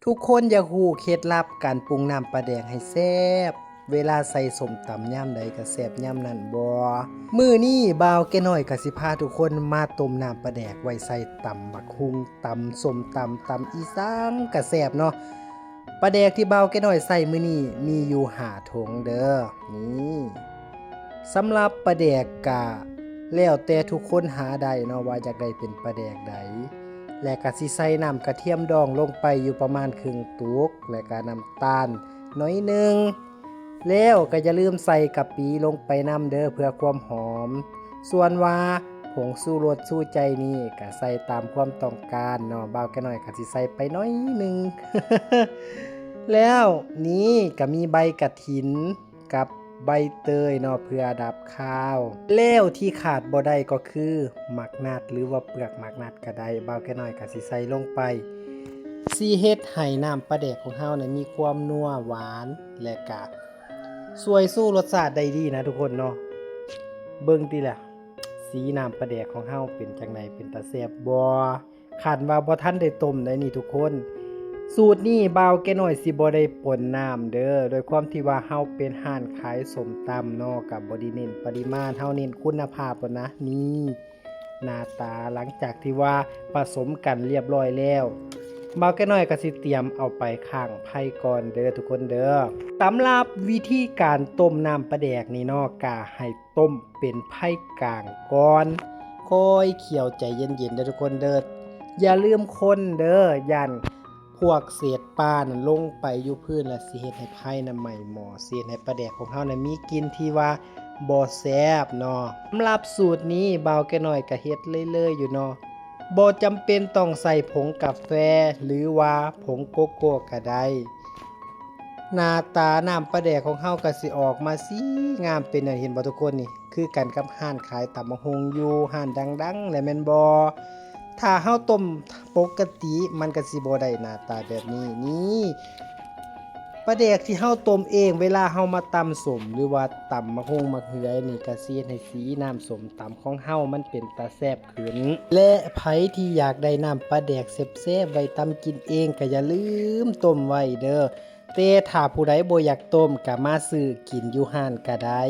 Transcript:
ທຸກຄົນຢາກຮູ້ເຄັດລັບການປຸງນ້ຳປາແດກໃຫ້ແຊບ ເວລາໃສ່ສົ້ມຕຳຍາມໃດກໍແຊບຍາມນັ້ນບໍ່? ມື້ນີ້ບ່າວແກ່ນ້ອຍກໍຊິພາທຸກຄົນມາຕົ້ມນ້ຳປາແດກໄວ້ໃສ່ຕຳບັກຫຸ່ງ, ຕຳສົ້ມຕຳ, ຕຳອີ່ຫຍັງກໍແຊບເນາະ. ປາແດກທີ່ບ່າວແກ່ນ້ອຍໃສ່ມື້ນີ້ມີຢູ່ຫ້າຖົງເດີ. ນີ້ ສຳລັບປາແດກກະແລ້ວແຕ່ທຸກຄົນຫາໄດ້ເນາະ ວ່າຢາກໄດ້ເປັນປາແດກໃດ ແລະກະຊິໃສ່ນ້ຳກະທຽມດອງລົງໄປຢູ່ປະມານເຄິ່ງຕຸກ ແລະກະນ້ຳຕານໜ້ອຍໜຶ່ງ ແລ້ວກະຢ່າລືມໃສ່ກະປິລົງໄປນຳເດີ ເພື່ອຄວາມຫອມ. ສ່ວນວ່າຜົງຊູລົດຊູໃຈນີ້ກະໃສ່ຕາມຄວາມຕ້ອງການເນາະ ບ່າວແກ່ນ້ອຍກະຊິໃສ່ໄປໜ້ອຍໜຶ່ງ ແລ້ວນີ້ກະມີໃບກະຖິນ ກັບໃບເຕີຍເນາະ ເພື່ອດັບຄາວ. ແລ້ວທີ່ຂາດບໍ່ໄດ້ກໍຄືໝາກນັດ ຫຼືວ່າເປືອກໝາກນັດກໍໄດ້ ບ່າວແກ່ນ້ອຍກໍຊິໃສ່ລົງໄປ ຊິເຮັດໃຫ້ນ້ຳປາແດກຂອງເຮົານີ້ມີຄວາມນົວຫວານ ແລະກະຊ່ວຍຊູລົດຊາດໄດ້ດີນະທຸກຄົນເນາະ. ເບິ່ງຕິລະ ສີນ້ຳປາແດກຂອງເຮົາເປັນຈັ່ງໃດ ເປັນຕາແຊບບໍ່? ຄັນວ່າບໍ່ທັນໄດ້ຕົ້ມໄດ໋ນີ້ທຸກຄົນ. ສູດນີ້ບ່າວແກ່ນ້ອຍຊິບໍ່ໄດ້ປົນນ້ຳເດີ ດ້ວຍຄວາມທີ່ວ່າເຮົາເປັນຮ້ານຂາຍສົ້ມຕຳເນາະ ກໍບໍ່ໄດ້ເນັ້ນປະລິມານ ເຮົາເນັ້ນຄຸນນະພາບພຸ້ນນະ. ນີ້ ໜ້າຕາຫຼັງຈາກທີ່ວ່າປະສົມກັນລຽບຮ້ອຍແລ້ວ ບ່າວແກ່ນ້ອຍກໍຊິຕຽມເອົາໄປຄ້າງໄຟກ່ອນເດີທຸກຄົນເດີ. ສຳລັບວິທີການຕົ້ມນ້ຳປາແດກນີ້ເນາະ ກໍໃຫ້ ຕົ້ມເປັນໄຟກາງກ່ອນ ຄ່ອຍຂ້ຽວໃຈເຢັນໆເດີທຸກຄົນເດີ. ຢ່າລືມຄົນເດີ ຢ້ານພວກເສດປານັ້ນລົງໄປຢູ່ພື້ນ ແລ້ວຊິເຮັດໃຫ້ໄຟນັ້ນໄໝ້ໝໍ້ ຊິເຮັດໃຫ້ປາແດກຂອງເຮົານັ້ນມີກິ່ນທີ່ວ່າບໍ່ແຊບເນາະ. ສຳລັບສູດນີ້ບ່າວແກ່ນ້ອຍກະເຮັດເລື້ອຍໆຢູ່ເນາະ ບໍ່ຈຳເປັນຕ້ອງໃສ່ຜົງກາແຟ ຫຼືວ່າຜົງໂກໂກ້ກະໄດ້. ໜ້າຕານ້ຳປາແດກຂອງເຮົາກໍຊິອອກມາສີງາມເປັນແນວ ເຫັນບໍ່ທຸກຄົນ? ນີ້ຄືກັນກັບຮ້ານຂາຍຕຳບັກຫຸ່ງຢູ່ຮ້ານດັງໆແຫຼະແມ່ນບໍ່? ຖ້າເຮົາຕົ້ມປົກກະຕິມັນກໍຊິບໍ່ໄດ້ໜ້າຕາແບບນີ້. ນີ້ປາແດກທີ່ເຮົາຕົ້ມເອງ ເວລາເຮົາມາຕຳສົ້ມ ຫຼືວ່າຕຳບັກຫຸ່ງບັກເຫືອນີ້ ກໍຊິເຮັດໃຫ້ສີນ້ຳສົ້ມຕຳຂອງເຮົາມັນເປັນຕາແຊບ ຂຶ້ນ ແລະ ໃຜທີ່ຢາກໄດ້ນ້ຳປາແດກແຊບໆໄວ້ຕຳກິນເອງ ກໍຢ່າລືມຕົ້ມໄວ້ເດີ. ແຕ່ຖ້າຜູ້ໃດບໍ່ຢາກຕົ້ມ ກໍມາຊື້ກິນຢູ່ຮ້ານກໍໄດ້.